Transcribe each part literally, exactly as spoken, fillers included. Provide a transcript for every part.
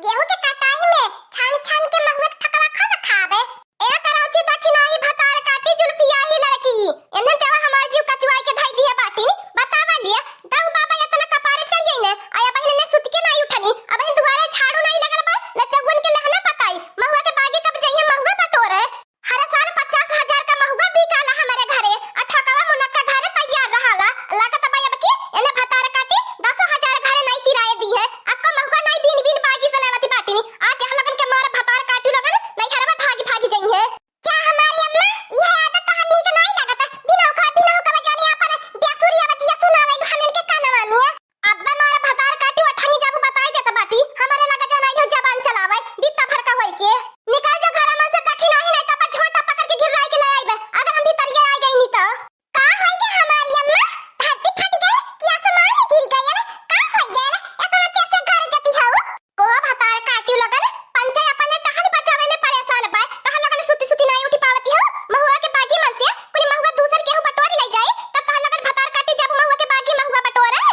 गेहूं के कटाई में छान छान के महुआ के ठोकवा खूब खाबे। ए करौची दखिनाही भतार काटी जुल्फिया ही लड़की, एन्हन केवा हमार जीव कचुआई के धई दिहे बाटी नी, बतावा लिया, दऊ बाबा एतना कपारे चढ़ जाई ने, आया बहिन ने सुत के नाई उठनी, अबहिन दुआरे झाड़ू नाई लगल बा, न चौवन के लहना पताई, महुआ के बागी कब जइहे महुआ बटोरे। हर साल पचास हजार का महुआ बिकाला हमरे घरे, आ ठोकवा मुनक्का घरे तैयार रहाला, लागत बा अब की एने भतार काटी दसो हजार घरे नाई तिराए दिहे, अक्को महुआ नाई बीन बीन बागी से लेवती बाटी नी, आज हम लोगन के मार भतार काटी लोगन नैहरवा भागी भागी जइहे। क्या हमारी अम्मा, यह आदत तो हम नीक नाई लागत। बिनौका, बिनौका बजाने आपन बेसुरी अब जिया सुनावे हमन के कानवा में। अब्बे मारा भतार काटी ओठनी जाबू बताई देत बाटी। हमारे लगे जनाई हो जबान चलावे, बित्ता भर का होई के। निकल जो घरा में से दखिनाही नहीं तो अपन झोंटा पकड़ के गिराई के ले आइबे, अगर हम भीतर के आ गई नी तो। का होई गे हमारी अम्मा? धरती फट गए कि आसमान गिर गए? का होई गए? इतना तेज से गरजती हऊ? कोहो भतार काटियो लोगन, पंचा अपने टहल बचावे में परेशान बा। तहन लोगन सुती सुती नाई उठी पावती हो। महुआ के बागी मन से कुल महुआ दूसर केहू बटोर ले जाए, तब तहन लोगन भतार काटी जब महुआ के बागी महुआ बटोरे।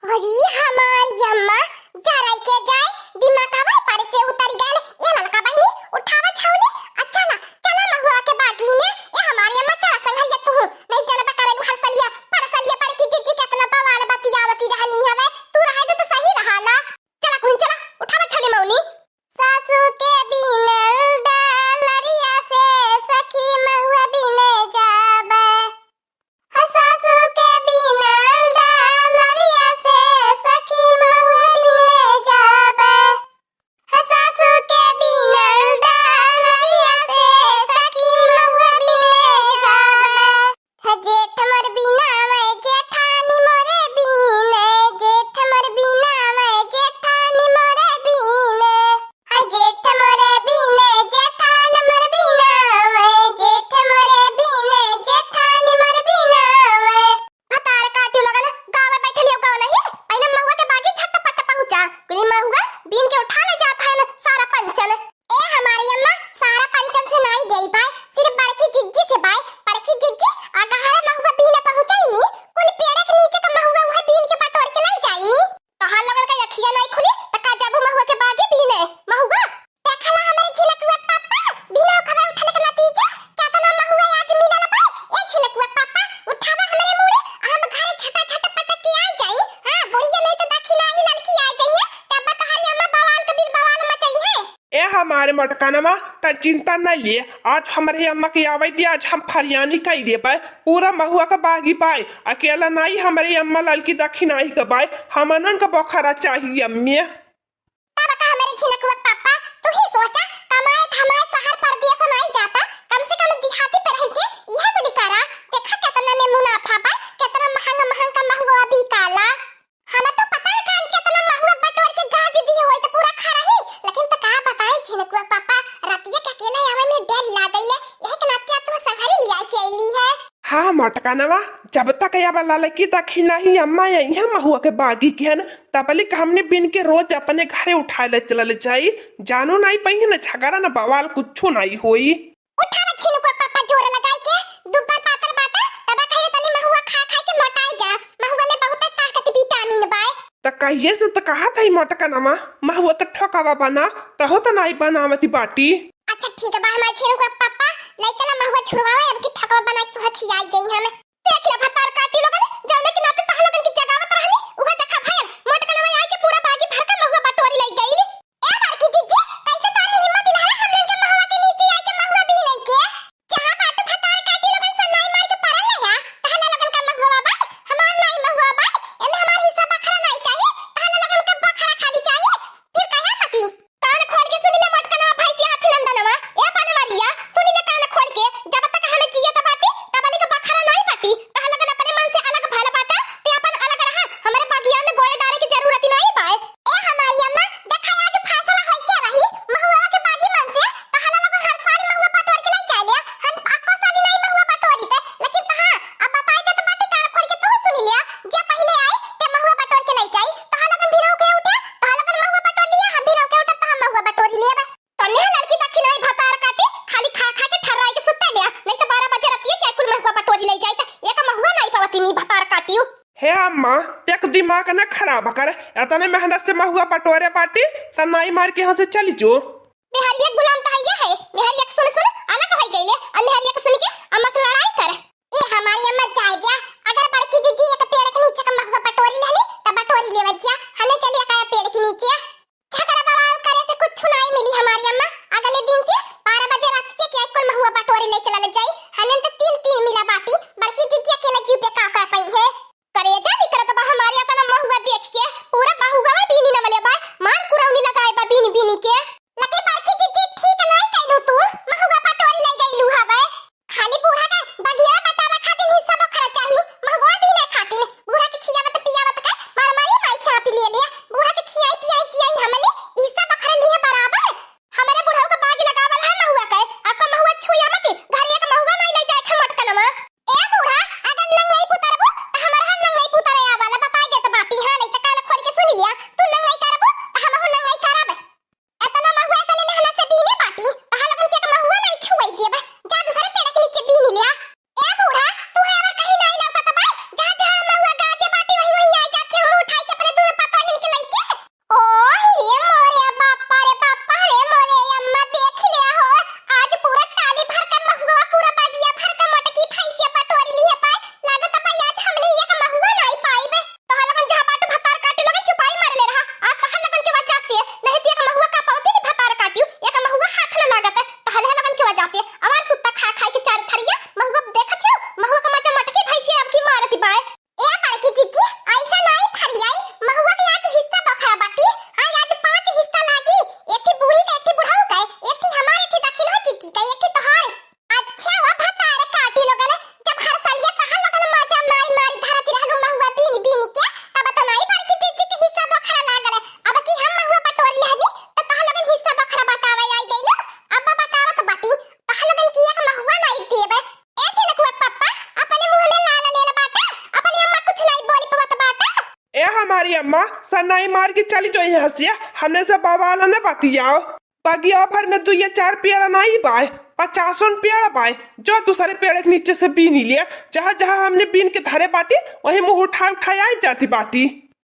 अरे हमारी अम्मा, जराई के जाए, दिमागवा पर से उतर गल। ए ललका बहिनी, उठावा छौली, आ चला, चला महुआ के बागी में। ए हमारी अम्मा, चला संघरिया तू, नहीं जनबा करेलू हर सलिया, पर सलिया पर की जिज्जी केतना बवाल बतियावती रहनी हवे, तू रहे तो सही रहाला। चला कुहिन चला, उठावा छौली मौनी। सासू के बीनल डालरिया से सखी महुआ बीने जाबे। ह सासू के बीनल डालरिया से सखी महुआ बीने जाबे। ह सासू के बीनल डालरिया से सखी महुआ बीने जाबे। ह जेठ मोर बीनावे जेठानी मोरे बीने, जेठ मोर बीनावे जेठानी मोरे बीने। ह जेठ मोरे बीने जेठान मोर बीनावे, जेठ मोरे बीने जेठानी मोर बीनावे। भतार काटियो लगन गावे बैठल हो गावे नहीं, पहले महुआ के बागी झटपट पहुँचा, कुली महुआ बीन के उठा ले जात है न सारा पंचन। ए हमारी अम्मा, सारा पंचन से नाई गई भाई, सिर्फ बड़की जिज्जी से भाई। बड़की जिज्जी आ गहरा महुआ बीने पहुँचाई नी, कुल पेड़े के नीचे का महुआ उहे बीन के बटोर के लाई जाई नी। तहार लोगन का अखिया नाई खुली, त का जाबू महुआ के बागी बीने? महुआ? देखला हमरे झिनकुआ पापा, बिना खबर उठले के नतीजा, केतना महुआ आज मिलल बा। ए झिनकुआ पापा, उठावा हमरे मुड़े, आ हम घरे झटा झट पटक के आ जाई। हाँ, बुढ़िया नहीं तो दखिनाही ललकी आ जाइए, तब तोहरी अम्मा बवाल के बीर बवाल मचाई है। ए हमारे मोटकनवा, त चिंता न लिए, आज हमरे अम्मा के आवे दिया, आज हम फरियानी कई देबे, पूरा महुआ का बागी पाए, अकेला नाई हमरे अम्मा ललकी दखिनाही के बाए, हमनन का बखरा चाहिए अम्मी। तब का हमरे झिनकुआ पापा, तू ही सोचा, कमाए धमाए शहर परदेस नाई जाता, कम से कम देहाती पे रह के यह कुली करा, देखा केतना में मुनाफा बा, केतना महंग महंग का महुआ बिकाला। हम तो पता न कान केतना महुआ बटोर के गाज दिए होई त पूरा खा रही, लेकिन त का बताई झिनकुआ पापा, रतिया के अकेले आवे में डर लागइले, यह के नाते तू संघरी लिया के अइली है। हाँ मोटकनवा, जब तक अब ललकी दखिनाही अम्मा यही महुआ के बागी के हन, तबलिक हमने बीन के रोज अपने घरे उठाए ले चलल जाई। जानो नाई पइहे न झगड़ा न बवाल कुछो नाई होई। उठावा झिनकुआ पापा जोर लगाई के, दुब्बर पातर बाटा, तबा कहे तनी महुआ खा खा के मोटाए जा, महुआ में बहुते ताकत विटामिन बाए। त कहिए से त कहा था मोटकनवा, महुआ के ठोकावा बना, तहो त नाई बनावती बाटी। अच्छा ठीक बा हमार झिनकुआ पापा, ले चला महुआ छुड़वावे, अब की ठोकावा बनाई तू हथियाई गई हम। देख ले भतार काटी लोगन, जौने के नाते तह लोगन के जगावत रहनी, उहे देखा भयल, मोटकनवा आई के पूरा बागी भर का महुआ बटोरी लई गई। ए बड़की जिज्जी, कैसे तोहरे हिम्मत दिलावे हमन के महुआ के नीचे आई के महुआ बीने के? जहाँ बाटू भतार काटी लोगन सब नाई मार के पड़ल रहा, तहला लोगन का महुआ बा, हमार नाई महुआ बा, एमे हमार हिस्सा बखरा नाई चाही, तहला लोगन का बखरा खाली चाही। फिर कहे मती। कान खोल के सुन ले मोटकनवा भैंसिया हाथी नंदनवा, ए बनवरिया, सुन ले कान खोल के, जब तक हमें जियत बाटी, तब तक बखरा नाई बाटी, तह लगन अपने मन से अलग भल बाटा, ते अपन अलग रहा, हमरे बगिया में गोड़ डारे की जरूरत नाई बाए। ए हमारी अम्मा, देखा आज फैसला होई के रही, महुआ के बागी मन से, तहला लगन हर साल महुआ बटोर के लाई जाए ले, हम अक्को साली नाई महुआ बटोरी ते, लेकिन तहा, अब बताई देत बाटी कान खोल के तू सुन लिया, जे पहिले आई, ते महुआ बटोर के लाई जाई, तहा लगन भी रहो के उठे, तहा लगन महुआ बटोर लिया, हम भी रहो के उठे, तहा महुआ बटोर लिया बा। तन्ने ललकी दखिनाही भतार काटी, खाली खा खा के ठर्राई के सुत्ता लिया, नहीं तो बारह बजे रतिये के कुल महुआ बटोरी ले जाई, त एक महुआ नहीं पावती नी भतार काटियो। हे अम्मा, एक दिमाग न खराब कर, एतने मेहनत से महुआ बटोरे बाटी, सन्नाई मार के यहाँ से चली जो। मेहरिया के गुलाम त हइये है, मेहरिया के सुन सुन अलग होइ गइले, आ मेहरिया के सुन के अम्मा से लड़ाई कर। ए हमारी अम्मा, जाए द्या, अगर बड़की जिज्जी एक पेड़ के नीचे का महुआ बटोरी लेहनी, त बटोरी लेवे द्या, हमें चलिया का पेड़ के नीचे। झगड़ा बवाल करे से कुछ नाई मिली हमारी अम्मा। अगले दिन से बारह बजे रात के क्या कुल महुआ बटोरी ले चला ले जाई। हमें तो तीन तीन मिला बाटी, बड़की जिज्जी अकेला जीव पे का कर पाई है। करेजा निकरत बा हमारे अपन महुआ देख के, पूरा महुआ बीनी न मले बा, मार कुरौनी लगाए बा बीनी बीनी के। लगे बड़की जिज्जी, ठीक नाई कइलू तू, महुआ बटोरी ले गइलू हवे। खाली बूढ़ा का बगिया बटावे खातिर हिस्सा बखरा चाही, महुआ बीने खातिर। बूढ़ा के खियावत पियावत के मार मारी माई चापी ले लिया। बूढ़ा के खियाई पियाई जियाई हमने, हिस्सा बखरा लिहे बराबर। हमरे बुढ़ऊ के बागी लगावल है महुआ के, आपका महुआ छुइया मती, घर एक महुआ नाई ले जाए थे मटकनमा। ए बूढ़ा, अगर नंगई पुतरबू, त हमर हर नंगई पुतरे आवाला बताई देत बाटी, हाँ, नहीं त कान खोल के सुन लिया, तू नंगई करबू, त हमहू नंगई करब। एतना महुआ एतने मेहनत से बीने बाटी, तहा लोगन के एक महुआ नाई छुआई दिए बा। जा दूसरे पेड़ के नीचे बीन लिया। ए बूढ़ा, तू है अगर कहीं नाई लौकत बा, जहाँ जहाँ महुआ गाजे बाटी वहीं वहीं आई जाती हूँ उठाई के अपने दोनों पतोहिन के लइके। ओ रे मोरे बापा रे बापा रे मोरे अम्मा देख लिया हो, आज पूरा टाली भर का महुआ पूरा बगिया भर का मोटकी भैंसिया बटोरी ली है पाए। लागत बा आज हमने एक महुआ नाई पाई बे। तोहर लगन जहाँ बाटू भतार काटी लगन चुपाई मार ले रहा। आ तोहर लगन के वजह से, नहीं तो एक महुआ का पौती की भतार काटियो, एक महुआ हाथ न लागत है। तोहर लगन के वजह से, अवार सुत्ता खा खाई के चार थरिया, महुआ देखत हो, महुआ का मजा मटकी भैंसी अब की मारती बाय। ए बड़की जिज्जी, ऐसा नाई फरियाई, महुआ के आज हिस्सा बखरा बाटी। हाँ, आज पांच हिस्सा लागी, एक ठी बूढ़ी का, एक ठी बुढ़ऊ का, एक ठी हमारे, एक ठी दखिन हो जिज्जी का, एक ठी तोहार। अच्छा, वा भतार काटी लोगन, जब हर साल ये तहां लोगन माजा मारी मारी धरती रहलू महुआ बीन बीन के, तब तो नाई बड़की जिज्जी के हिस्सा बखरा लागल। अब की हम महुआ बटोरी हनी, तो तहां लोगन हिस्सा बखरा बटावे आई गइलो। अब बटावत बाटी, तहां लोगन की एक महुआ नाई देबे। ए झिनकुआ पप्पा, अपने मुंह में लाल लेल बाटा, अपनी अम्मा कुछ नाई बोली पवत बाटा। ए हमारी अम्मा, सन्नाई मार के चली जो यहाँ से, हमने से बवाल न बतियाओ। बगिया भर में दुइये चार पेड़ नाई बाय, पचासन पेड़ बाय, जो दूसरे पेड़ के नीचे से बीनी ले, जहाँ जहाँ हमने बीन के धरे बाटी, वहीं मुँह उठाए उठाए आई जाती बाटी।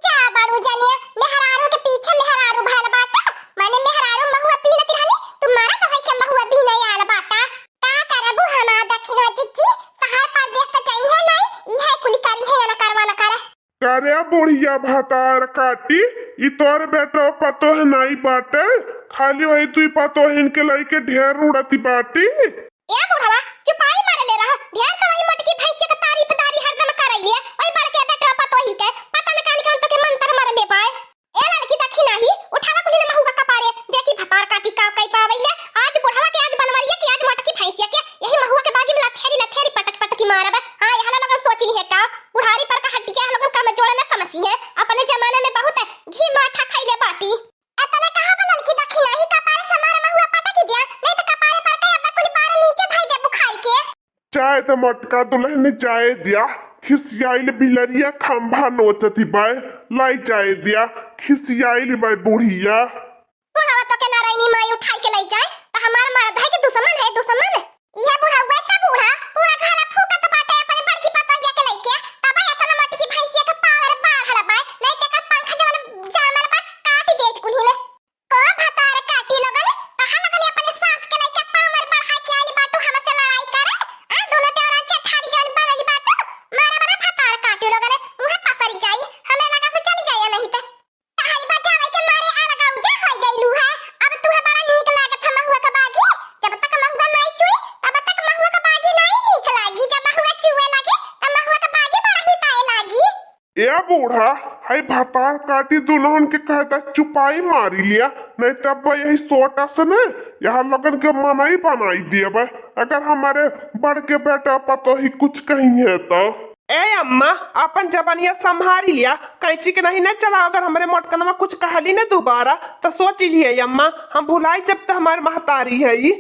जा बड़ू जनिया, मेहरारू के पीछे मेहरारू भइल बाटा, माने मेहरारू महुआ बीनत रहनी, तू मरद होई के महुआ बीने आल बाटा। का करबू हमार दखिनवा जिज्जी, तहार परदेस त जइहे नाई, इहे कुल करिहे न करवा न करे। करे बुढ़िया भतार काटी, ई तोर बेटो पतोह नाई बाटे, खाली वही दुई पतोहिन के लइके ढेर उड़ती बाटी। ए बुढ़वा, चुपाई मार ले रहा, ढेर तो वही मोटकी भैंसिया के तारीफदारी हरदम करैलिए, वही बड़के बेटो पतोही के, पता न कानी कौन तो के मंत्र मार ले पाए। ए ललकी दखिनही, उठावा कुली न महुआ कपारे, देखी भतार काटी का कई पावैले, आज बुढ़वा के आज बनवरिया के आज मोटकी भैंसिया के, यही महुआ के बागी में लथेरी लथेरी पटक पटक की मारब। हाँ, यहाँ लोगन सोची है का, बुढ़ारी पर का हड्डी के लोगन कमजोर न समझी है, अपने जमाने में बहुत घी माठा खैले बाटी। एतने कहा बा ललकी दखिनही, कपारे से मार महुआ पटक दिया, नहीं तो कपारे पर का अब कुल बार नीचे धई दे बुखार के। जाए द मोटका दुलहिन जाए द्या, खिसियाइल बिलरिया खंभा नोचती बाय, लाई जाए द्या, खिसियाइल बाय बुढ़िया। बुढ़वा तो के नारायणी माई उठाई के लाई जाए, त हमार मरद है कि दुश्मन है, दुश्मन? इहे बुढ़वा का बूढ़ा, पूरा घर फूकत बाटे अपने बड़की पतोहिया के लइके, तब एतना मोटकी भैंसिया के पावर बढ़ल बाय, नहीं ते का पंख जवन जामल बा, काट देत कुल्ही में। को भतार काटी लोगन, तहां लोगन अपने सास के लइके पावर बढ़ा के आइल बाटू हमसे लड़ाई करे। आ दोनों देवरान चेठारी जौन बनल बाटू, मारा बड़ा भतार काटी लोगन, उहे पसर जाई, हमरा लगा से चल जाई नहीं ते। तहाई बजावे के मारे अलगाऊ जा होई गइलू है। अब तुहे बड़ा नीक लागत है महुआ के बागी। जब तक महुआ नाई चुई, तब तक महुआ के बागी नाई नीक लागी। जब महुआ चुए लागी, तब महुआ के बागी बड़ा हिताए लागी। ए बूढ़ा, हई भतार काटी दुनहन के कहता चुपाई मारी लिया, नहीं तब यही सोटा से न यहाँ लोगन के मनई बनाई दियब। अगर हमारे बड़ के बेटा पतोही कुछ कही है तो। ए अम्मा, अपन जबानिया संभारी लिया, कैंची के नहीं न चला। अगर हमरे मोटकनवा कुछ कहली न दोबारा, तो सोच लिए अम्मा, हम भुलाई जब तो हमारे महतारी है ई।